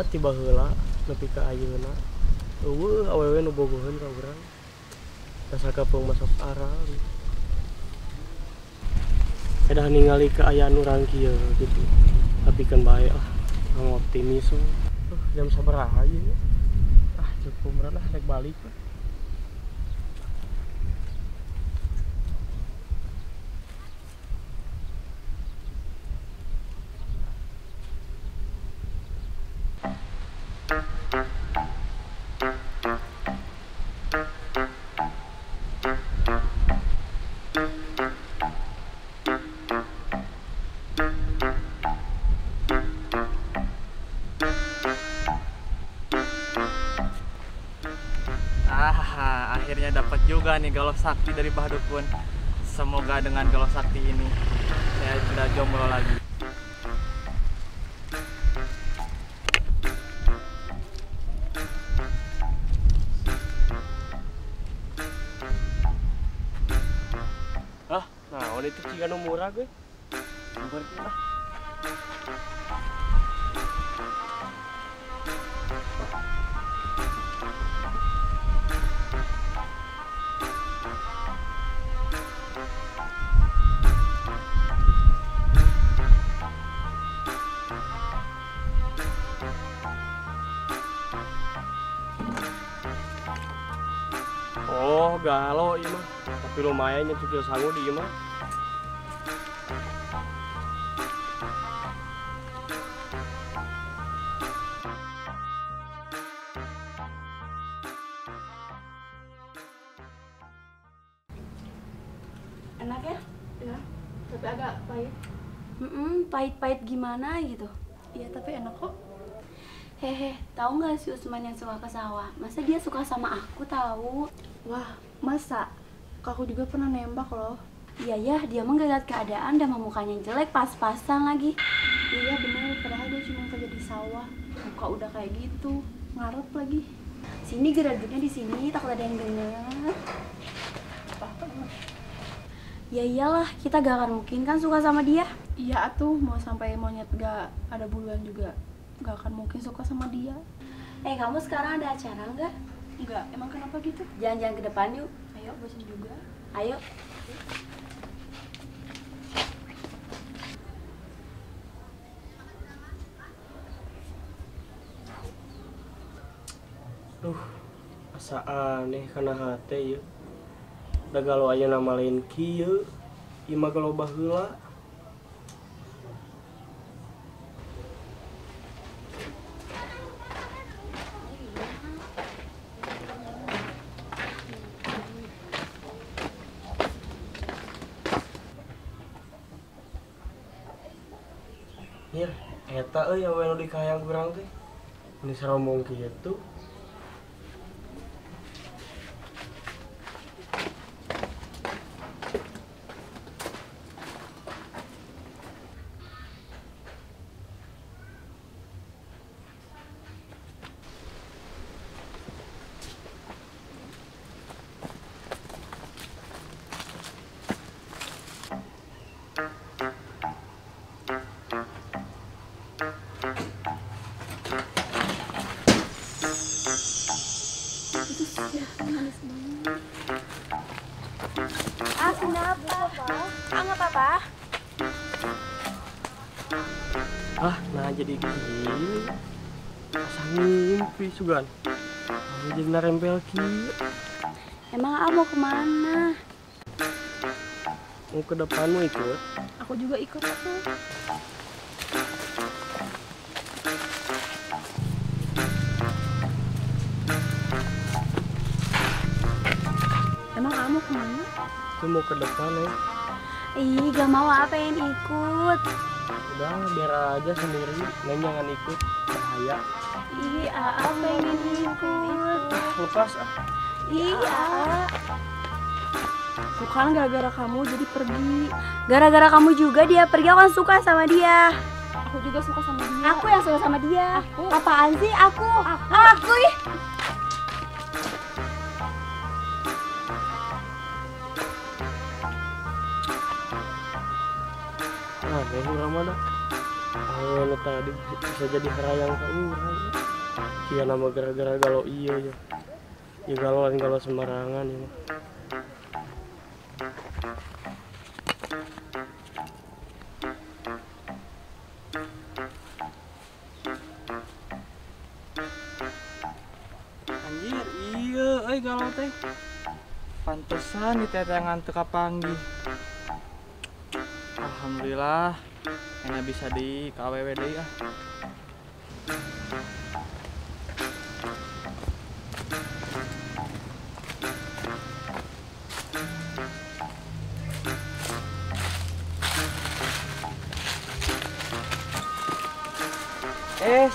ti baheula nepi ka ayeuna. Eueuh awewe nu bogoheun ka urang. Rasa kapeung masuk aral. Edah ningali kaayaan urang kieu gitu. Tapi kan bae lah, urang optimis. Jam sabaraha ieu? Ah, cukup meureun lah rek balik. Akhirnya dapat juga nih galuh sakti dari Bah Dukun. Semoga dengan galuh sakti ini saya tidak jomblo lagi. Ah, nah itu ciga nu murah gue. Ah. Oh, galo ieu mah. Tapi lumayan nya cukil sangu di ieu mah. Enak ya? Ya, tapi agak pahit. Pahit-pahit gimana gitu. Iya, tapi enak kok. Hehe, tahu nggak si Usman yang suka ke sawah? Masa dia suka sama aku tahu? Wah, masa? Aku juga pernah nembak loh. Iya ya, dia mah nggak lihat keadaan dan mukanya jelek pas-pasan lagi. Iya bener, padahal dia cuma kerja di sawah. Muka udah kayak gitu, ngarep lagi. Sini gerak-geriknya di sini, takut ada yang denger. Apa? Ya iyalah, kita gak akan mungkin kan suka sama dia. Iya atuh, mau sampai monyet gak ada buluan juga gak akan mungkin suka sama dia. Kamu sekarang ada acara nggak? Nggak, emang kenapa gitu? Jalan-jalan ke depan yuk. Ayo, bosan juga. Ayo. Duh, asa aneh kana hate ieu. Da galau ayeuna mah lain kieu. Ieu mah galau baheula. Nyir, eta euy awewe nu dikahayang urang teh. Ini sarombong kitu. Manis banget. Ah, kenapa? Ah, nggak apa-apa. Ah, nah jadi gini. Asa ngimpi sugan. Nah, jadi narempel kieu. Emang ah mau kemana? Mau ke depan, mau ikut? Aku juga ikut aku. Emang kamu kemana? Aku mau ke depan ya. Ih, gak mau, ah pengen ikut. Udah, biar aja sendiri. Neng jangan ikut, bahaya. Ih, Aa pengen ikut. Lepas ah. Ih, Aa. Bukan gara-gara kamu jadi pergi. Gara-gara kamu juga dia pergi, aku kan suka sama dia. Aku juga suka sama dia. Aku yang suka sama dia. Aku. Apaan sih aku? Aku ih. Aneh urang mah dah. Awewe nu tadi bisa jadi harayang ka urang. Kieu nama gara-gara galau ieu ya. Ya galau lain galau sembarangan ya mah. Anjir, iya euy galau teh. Pantesan di teteangan teu kapanggih. Alhamdulillah, enak bisa di KWW deui ah.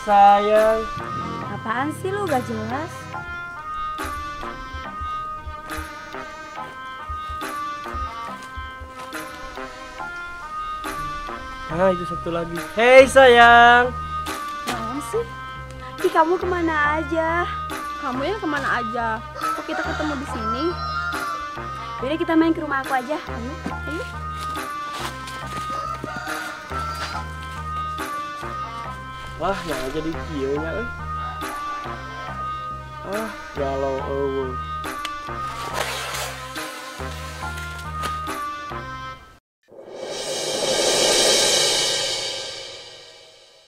Sayang. Apaan sih lu gak jelas? Ah, itu satu lagi. Hei sayang. Naon sih? Ih, kamu kemana aja? Kamu yang kemana aja? Kok kita ketemu di sini? Yaudah kita main ke rumah aku aja. Ayo, ayo. Wah, yang aja di kieu nya euy. Ah, galau eueuh.